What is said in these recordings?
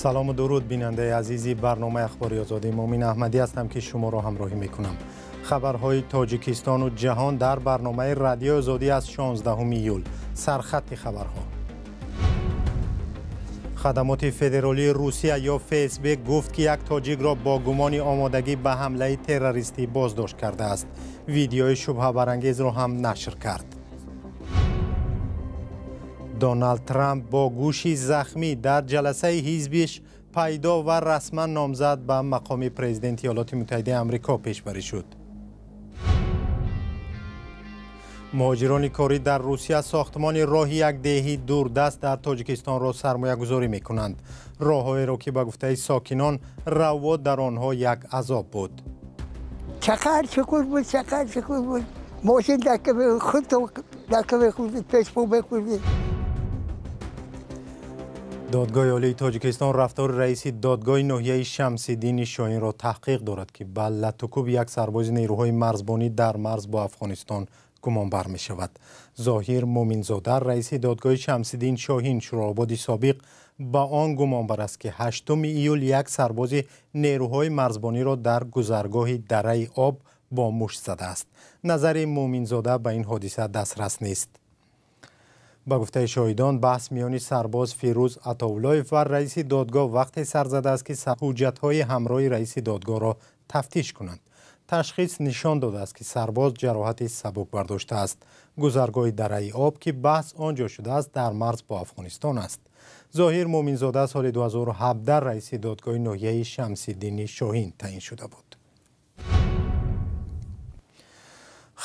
Салому дуруд, бинандаи азизи барномаи Ахбори Озодӣ. Мумин Аҳмадӣ ҳастам, ки шуморо ҳамроҳӣ мекунам. Хабарҳои Тоҷикистону ҷаҳон дар барномаи Радиои Озодӣ аз 16 июл. Сархати хабарҳо. Хадамоти федералии Русия ё ФСБ гуфт, ки як тоҷикро бо гумони омодагӣ ба ҳамлаи террористӣ боздошт кардааст. Видеои шубҳабарангезро ҳам нашр кард. Доналд Трамп бо гӯши захмӣ дар ҷаласаи ҳизбиш пайдо ва расман номзад ба мақоми президенти Иёлоти Муттаҳидаи Амрико пешбарӣ шуд. Муҳоҷирони корӣ дар Русия сохтмони роҳи як деҳи дурдаст дар Тоҷикистонро сармоягузорӣ мекунанд. Роҳҳоеро, ки ба гуфтаи сокинон равот дар онҳо як азоб буд. Чақар чуқур буд, чақар чуқур буд. Мошин дака худ дака мехӯрди, пешпо мехӯрди. Додгоҳи Олии Тоҷикистон рафтори раиси додгоҳи ноҳияи Шамсиддини Шоҳинро таҳқиқ дорад, ки ба латукӯби як сарбози нерӯҳои марзбонӣ дар марз бо Афғонистон гумонбар мешавад. Зоҳир Муминзода, раиси додгоҳи Шамсиддин Шоҳин Шӯроободи собиқ, ба он гумонбар аст, ки 8 июл як сарбози нерӯҳои марзбониро дар гузаргоҳи Дараи Об бо мушт задааст. Назари Муминзода ба ин ҳодиса дастрас нест. Ба гуфтаи шоҳидон, баҳс миёни сарбоз Фирӯз Атовуллоев ва раиси додгоҳ вақте сар задааст, ки ҳуҷҷатҳои ҳамроҳи раиси додгоҳро тафтиш кунанд. Ташхис нишон додааст, ки сарбоз ҷароҳати сабук бардоштааст. Гузаргоҳи Дараи Об, ки баҳс он ҷо шудааст, дар марз бо Афғонистон аст. Зоҳир Муминзода соли 2017 раиси додгоҳи ноҳияи Шамсиддини Шоҳин таъин шуда буд.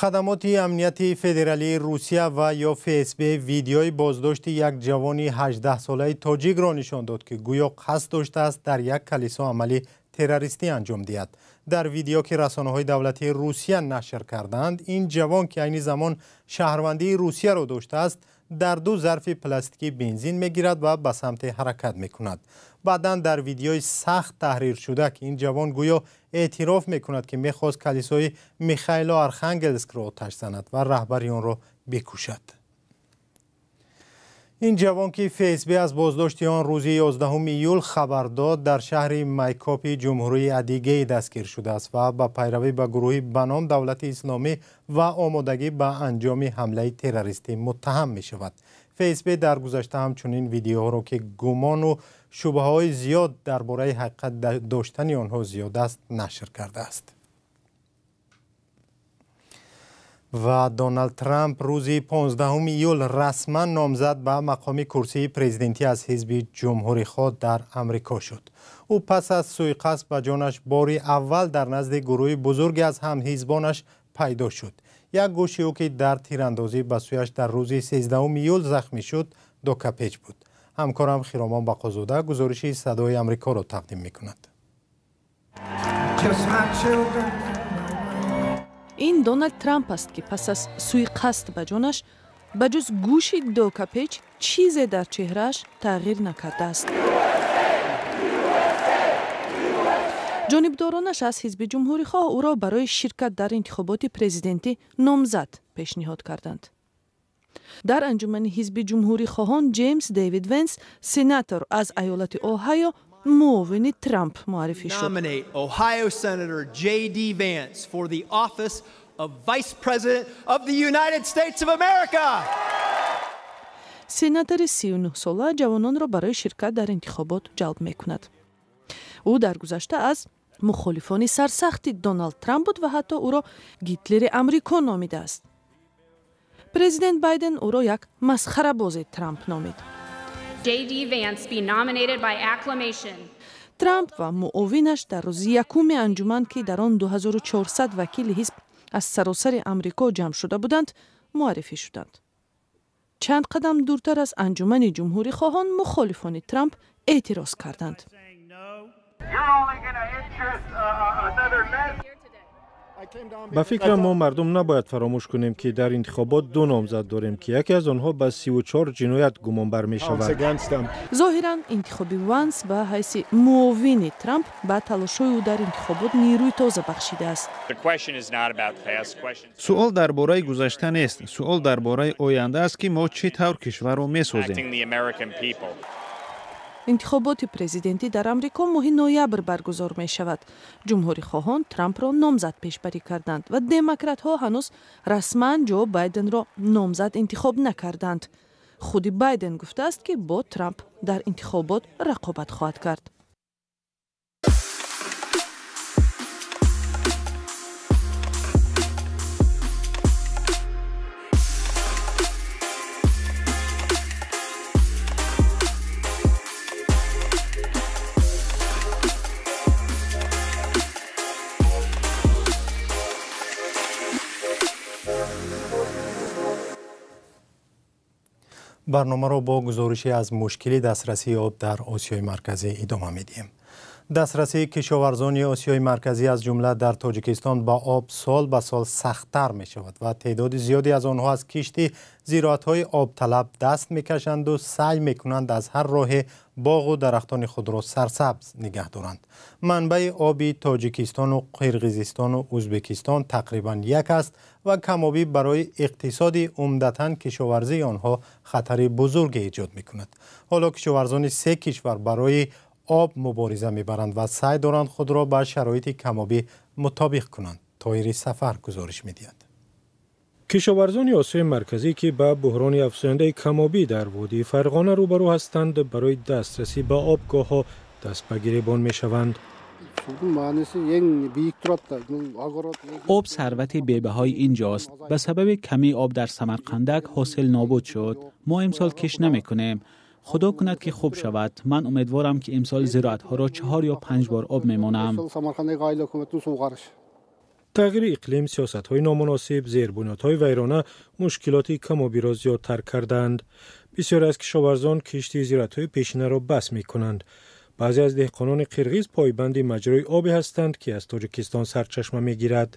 Хадамоти амнияти федералии Русия ва ё ФСБ видеои боздошти як ҷавони 18-солаи тоҷикро нишон дод, ки гӯё қасд доштааст дар як калисо амали террористӣ анҷом диҳад. Дар видео, ки расонаҳои давлатии Русия нашр карданд, ин ҷавон, ки айни замон шаҳрвандии Русияро доштааст, дар ду зарфи пластикӣ бензин мегирад ва ба самте ҳаракат мекунад. Баъдан дар видеои сахт таҳриршуда, ки ин ҷавон гӯё эътироф мекунад, ки мехост калисои Михайло Архангелскро оташ занад ва раҳбари онро бикушад. Ин ҷавон, ки ФСБ аз боздошти он рӯзи 11 июл хабар дод, дар шаҳри Майкопи ҷумҳурии Адигей дастгир шудааст ва ба пайравӣ ба гурӯҳи ба ном Давлати Исломӣ ва омодагӣ ба анҷоми ҳамлаи террористӣ муттаҳам мешавад. ФСБ дар гузашта ҳамчунин видеоҳоро, ки гумону шубҳаҳои зиёд дар бораи ҳақиқат доштани онҳо зиёд аст, нашр кардааст. Ва Доналд Трамп рӯзи 15 июл расман номзад ба мақоми курсии президентӣ аз ҳизби ҷумҳурихоҳ дар Амрико шуд. Ӯ пас аз суиқасд ба ҷонаш бори аввал дар назди гурӯҳи бузурге аз ҳамҳизбонаш пайдо шуд. Як гӯши ӯ, ки дар тирандозӣ ба сӯяш дар рӯзи 13 июл захмӣ шуд, докапеч буд. Ҳамкорам Хиромон Бақозода гузориши Садои Амрикоро тақдим мекунад. Ин Доналд Трамп аст, ки пас аз суиқасд ба ҷонаш ба ҷуз гӯши докапеч чизе дар чеҳрааш тағйир накардааст. Ҷонибдоронаш аз ҳизби ҷумҳурихоҳ ӯро барои ширкат дар интихоботи президентӣ номзад пешниҳод карданд. Дар анҷумани ҳизби ҷумҳурихоҳон Ҷеймс Дэвид Венс, сенатор аз аёлати Оҳайо, муовини Трамп муаррифӣ шуд. Сенатори 39-сола ҷавононро барои ширкат дар интихобот ҷалб мекунад. Ӯ дар гузашта аз мухолифони сарсахти Доналд Трамп буд ва ҳатто ӯро Гитлери Амрико номидааст. Президент Байден ӯро як масхарабози Трамп номид. Трамп ва муовинаш дар рӯзи якуми анҷуман, ки дар он 2400 вакили ҳизб аз саросари Амрико ҷамъ шуда буданд, муаррифӣ шуданд. Чанд қадам дуртар аз анҷумани ҷумҳурихоҳон мухолифони Трамп эътироз карданд. Ба фикрам, мо мардум набояд фаромӯш кунем, ки дар интихобот ду номзад дорем, ки яке аз онҳо ба 34 ҷиноят гумонбар мешавад. Зоҳиран, интихоби Ванс ба ҳайси муовини Трамп ба талошҳои ӯ дар интихобот нерӯи тоза бахшидааст. Суол дар бораи гузашта нест, суол дар бораи оянда аст, ки мо чӣ тавр кишварро месозем. Интихоботи президентӣ дар Амрико моҳи ноябр баргузор мешавад. Ҷумҳурихоҳон Трампро номзад пешбарӣ карданд ва демократҳо ҳанӯз расман Ҷо Байденро номзад интихоб накарданд. Худи Байден гуфтааст, ки бо Трамп дар интихобот рақобат хоҳад кард. Барномаро бо гузорише аз мушкили дастрасии об дар Осиёи Марказӣ идома медиҳем. Дастрасии кишоварзони Осиёи Марказӣ, аз ҷумла дар Тоҷикистон, ба об сол ба сол сахттар мешавад ва теъдоди зиёде аз онҳо аз кишти зироатҳои обталаб даст мекашанду саъй мекунанд аз ҳар роҳе боғу дарахтони худро сарсабз нигаҳ доранд. Манбаи оби Тоҷикистону Қирғизистону Ӯзбекистон тақрибан як аст ва камобӣ барои иқтисоди умдатан кишоварзии онҳо хатари бузурге эҷод мекунад. Ҳоло кишоварзони се кишвар барои об мубориза мебаранд ва саъй доранд худро ба шароити камобӣ мутобиқ кунанд. Тоири Сафар гузориш медиҳад. Кишоварзони Осиёи Марказӣ, ки ба буҳрони афзояндаи камобӣ дар водии Фарғона рӯбарӯ ҳастанд, барои дастрасӣ ба обгоҳҳо даст ба гиребон мешаванд. Об сарвати бебаҳои инҷост. Ба сабаби камии об дар Самарқандак ҳосил нобуд шуд. Мо имсол кишт намекунем. Худо кунад, ки хуб шавад. Ман умедворам, ки имсол зироатҳоро 4 ё 5 бор об мемонам. Тағйири иқлим, сиёсатҳои номуносиб, зербунёдҳои вайрона мушкилоти камобиро зиёдтар кардаанд. Бисёре аз кишоварзон кишти зироатҳои пешинаро бас мекунанд. Баъзе аз деҳқонони қирғиз пойбанди маҷрои обе ҳастанд, ки аз Тоҷикистон сарчашма мегирад.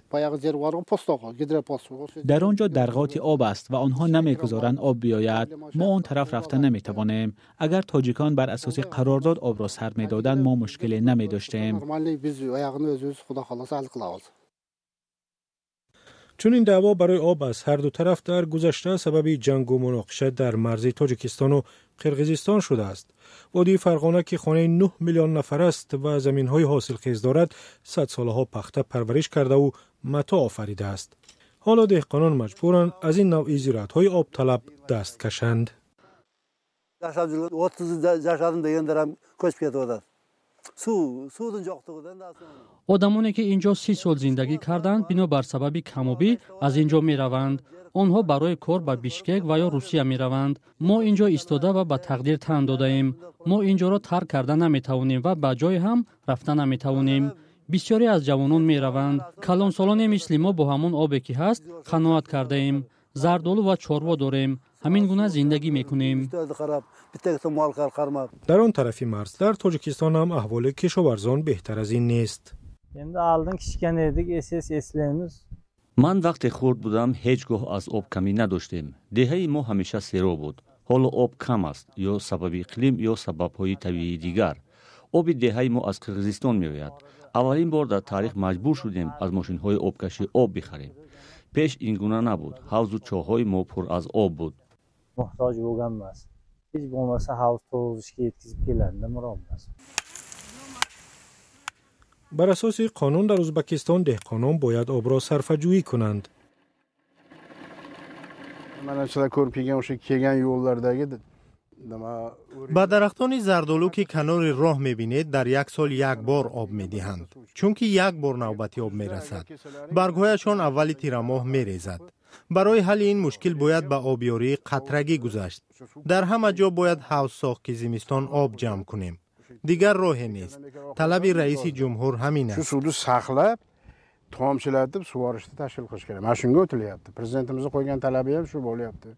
Дар он ҷо дарғоти об аст ва онҳо намегузоранд об биёяд. Мо он тараф рафта наметавонем. Агар тоҷикон бар асоси қарордод обро сар медоданд, мо мушкиле намедоштем. Чунин даъво барои об аз ҳарду тараф дар гузашта сабаби ҷангу муноқиша дар марзи Тоҷикистону Қирғизистон шудааст. Водии Фарғона, ки хонаи 9 миллион нафар аст ва заминҳои ҳосилхез дорад, садсолаҳо пахта парвариш кардаву матоъ офаридааст. Ҳоло деҳқонон маҷбуранд аз ин навъи зироатҳои обталаб даст кашанд. 30 жашадым дегендер ҳам көчүп кетип атат, суунун жоктугунан. Одамоне, ки ин ҷо 30 сол зиндагӣ карданд, бино бар сабаби камобӣ аз ин ҷо мераванд. Онҳо барои кор ба Бишкек ва ё Русия мераванд. Мо ин ҷо истода ва ба тақдир тан додаем. Мо ин ҷоро тарк карда наметавонем ва ба ҷое ҳам рафта наметавонем. Бисёре аз ҷавонон мераванд. Калонсолоне мисли мо бо ҳамон обе, ки ҳаст, қаноат кардаем. Зардолу ва чорво дорем, ҳамин гуна зиндагӣ мекунем. Дар он тарафи марз, дар Тоҷикистон ҳам аҳволи кишоварзон беҳтар аз ин нест. Endi oldin kichkina edik, es eslaymiz. Ман вақте хурд будам, ҳеҷ гоҳ аз об камӣ надоштем. Деҳаи мо ҳамеша сероб буд. Ҳоло об кам аст, ё сабаби иқлим, ё сабабҳои табиии дигар. Оби деҳаи мо аз Қирғизистон меояд. Аввалин бор дар таърих маҷбур шудем аз мошинҳои обкашӣ об бихарем. Пеш ин гуна набуд, ҳавзу чоҳҳои мо пур аз об буд. Muhtoj bo'lganmas, hech bo'lmasa havz to'lg'izishga yetkazib keladi miron. Бар асоси қонун дар Ӯзбекистон деҳқонон бояд обро сарфаҷӯӣ кунанд. Mana sizlar ko'rib kelgan, o'sha kelgan yo'llardagi nima Ба дарахтони зардолу, ки канори роҳ мебинед, дар як сол як бор об медиҳанд, чунки як бор навбати об мерасад. Баргҳояшон аввали тирамоҳ мерезад. Барои ҳалли ин мушкил бояд ба обёрии қатрагӣ гузашт. Дар ҳама ҷо бояд ҳавз сохт, ки зимистон об ҷамъ кунем. Дигар роҳе нест. Талаби раиси ҷумҳур ҳамин shu аст. Suvni saqlab, tomchilatib sug'orishni tashkil qilish kerak. Mana shunga o'tilyapti. Prezidentimizni qo'ygan talabi ham shu bo'lyapti.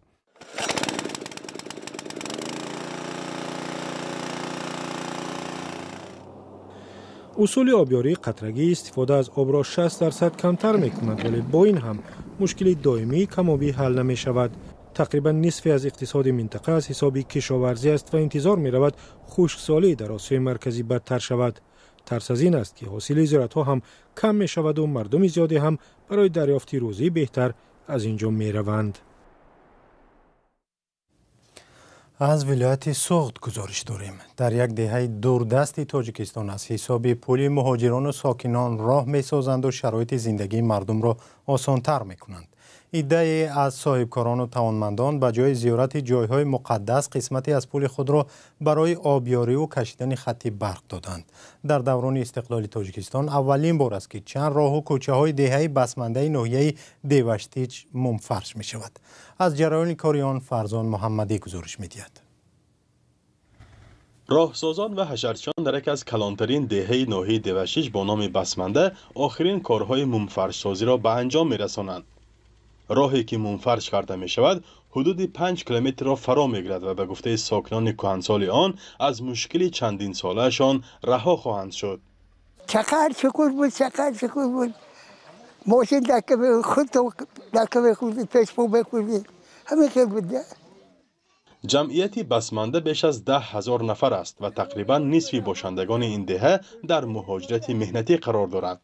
Усули обёрии қатрагӣ истифода аз обро 60% камтар мекунад, вале бо ин ҳам мушкили доимии камобӣ ҳал намешавад. Тақрибан нисфе аз иқтисоди минтақа аз ҳисоби кишоварзӣ аст ва интизор меравад хушксолӣ дар Осиёи Марказӣ бадтар шавад. Тарс аз ин аст, ки ҳосили зироатҳо ҳам кам мешаваду мардуми зиёде ҳам барои дарёфти рӯзии беҳтар аз ин ҷо мераванд. Аз вилояти Суғд гузориш дорем. Дар як деҳаи дурдасти Тоҷикистон аз ҳисоби пули муҳоҷирону сокинон роҳ месозанду шароити зиндагии мардумро осонтар мекунанд. Иддае аз соҳибкорону тавонмандон ба ҷои зиёрати ҷойҳои муқаддас қисмате аз пули худро барои обёриву кашидани хатти барқ доданд. Дар даврони истиқлоли Тоҷикистон аввалин бор аст, ки чанд роҳу кӯчаҳои деҳаи Басмандаи ноҳияи Деваштич мумфарш мешавад. Аз ҷараёни кори он Фарзон Муҳаммадӣ гузориш медиҳад. Роҳсозон ва ҳашарчиён дар яке аз калонтарин деҳаи ноҳияи Деваштич бо номи Басманда охирин корҳои мумфаршсозиро ба анҷом мерасонанд. Роҳе ки мумфарш карда мешавад, ҳудуди 5 километрро фаро мегирад ва ба гуфтаи сокинони кӯҳансоли он аз мушкили чандинсолаашон раҳо хоҳанд шуд. Чақар чуқур буд, чақар чуқур буд. Мошин дака худ дака мехӯрди, пешпо мехӯрди. Ҳамин хел буд. Ҷамъияти Басманда беш аз 10 000 нафар аст ва тақрибан нисфи бошандагони ин деҳа дар муҳоҷирати меҳнатӣ қарор доранд.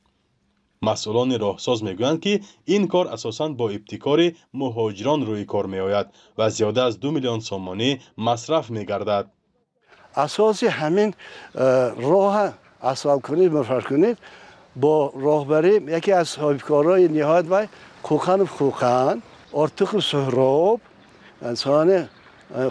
Масъулони роҳсоз мегӯянд, ки ин кор асосан бо ибтикори муҳоҷирон рӯи кор меояд ва зиёда аз 2 миллион сомонӣ масраф мегардад. Асоси ҳамин роҳа асфалткунӣ, муфаршкунӣ бо роҳбарӣ яке аз соҳибкорои ниҳоят вай Қӯқанов Қӯқан, Ортиқов Суҳроб, инсони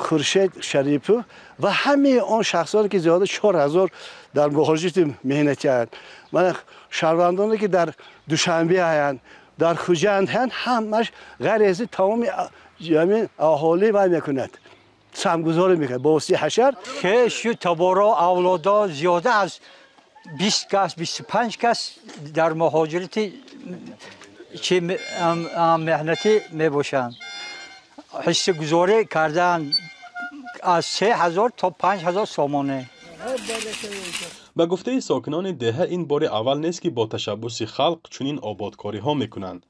Хуршед Шарипов ва ҳамаи он шахсоне, ки зиёда 4000 дар муҳоҷирати меҳнатианд, мана шаҳрвандоне, ки дар Душанбе ҳаянд, дар Хуҷанд ҳаянд, ҳамаш ғайр аз тамоми ҳамин аҳолӣ вай мекунад, саҳмгузорӣ мекунад бо воситаи ҳашар. Хешу таборо, авлодо зиёда аз 20 кас, 25 кас дар муҳоҷирати чи меҳнатӣ мебошанд. Ҳиссагузорӣ кардаанд аз 3000 то 5000 сомонӣ. Ба гуфтаи сокинони деҳа, ин бори аввал нест, ки бо ташаббуси халқ чунин ободкориҳо мекунанд.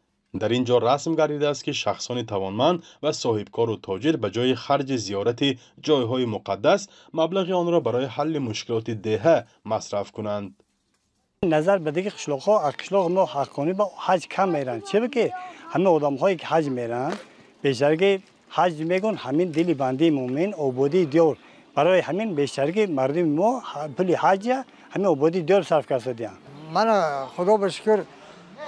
Дар ин ҷо расм гардидааст, ки шахсони тавонманд ва соҳибкору тоҷир ба ҷои харҷи зиёрати ҷойҳои муқаддас маблағи онро барои ҳалли мушкилоти деҳа масраф кунанд. Назар ба дигар қишлоқҳо, аз қишлоқи мо ҳаққонӣ ба ҳаҷ кам меранд, чиба ки ҳама одамҳое ки ҳаҷ меранд, бештарги ҳаҷ мегӯн ҳамин дили бандаи мӯмин ободии диёр. Барои ҳамин бештарги мардуми мо пули ҳаҷа ҳамин ободии диёр сарф карда. Мана, худо ба шукр,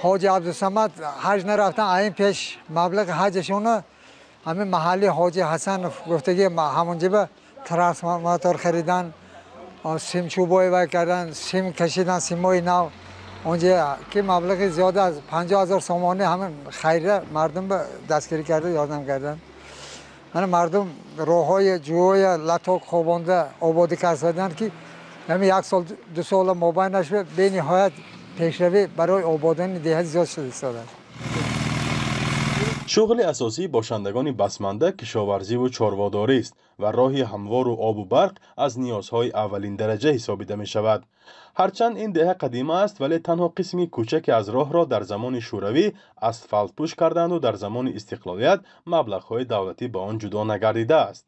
ҳоҷи Абдусамад ҳаҷ нарафтан, ин пеш маблағи ҳаҷашона ҳамин маҳалли ҳоҷи Ҳасанов гуфтаги ҳамонҷиба трансформатор харидан, симчӯбои вай кардан, сим кашидан, симои нав онҷа, ки маблағи зиёда аз 50 000 сомонӣ ҳамин хайра мардум ба дастгирӣ карда, ёрдам кардан. Мана, мардум роҳҳои ҷӯҳоя латок хобонда ободӣ кардаанд, ки ҳамин як сол, 2 сола мобайнаш бениҳоят пешравӣ барои ободонии деҳа зиёд шуда истодааст. Шуғли асосии бошандагони Басманда кишоварзиву чорводорист ва роҳи ҳамвору обу барқ аз ниёзҳои аввалиндараҷа ҳисобида мешавад. Ҳарчанд ин деҳа қадима аст, вале танҳо қисми кӯчаке аз роҳро дар замони Шӯравӣ асфалтпӯш карданду дар замони истиқлолият маблағҳои давлатӣ ба он ҷудо нагардидааст.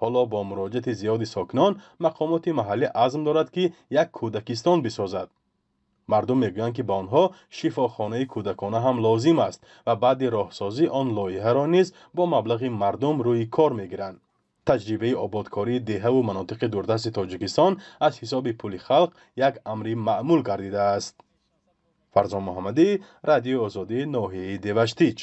Ҳоло бо муроҷиати зиёди сокинон мақомоти маҳаллӣ азм дорад, ки як кӯдакистон бисозад. Мардум мегӯянд, ки ба онҳо шифохонаи кӯдакона ҳам лозим аст ва баъди роҳсозӣ он лоиҳаро низ бо маблағи мардум рӯи кор мегиранд. Таҷрибаи ободкории деҳаву манотиқи дурдасти Тоҷикистон аз ҳисоби пули халқ як амри маъмул гардидааст. Фарзон Муҳаммадӣ, Радиои Озодӣ, ноҳияи Деваштич.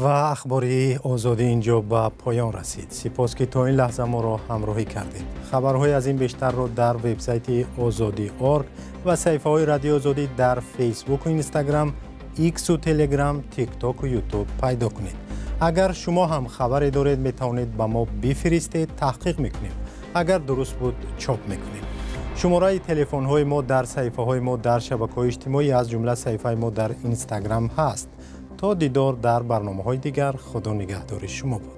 Ва Ахбори Озодӣ инҷо ба поён расид. Сипос, ки то ин лаҳза моро ҳамроҳӣ кардед. Хабарҳои аз ин бештарро дар вебсайти Озодӣ орг ва саҳифаҳои Радиои Озодӣ дар Фейсбуку Инстаграм, Иксу Телеграм, Тиктоку Ютуб пайдо кунед. Агар шумо ҳам хабаре доред, метавонед ба мо бифиристед, таҳқиқ мекунем, агар дуруст буд, чоп мекунем. Шумораи телефонҳои мо дар саҳифаҳои мо дар шабакаҳои иҷтимоӣ, аз ҷумла саҳифаи мо дар Инстаграм ҳаст. То дидор дар барномаҳои дигар, Худо нигаҳдори шумо бод.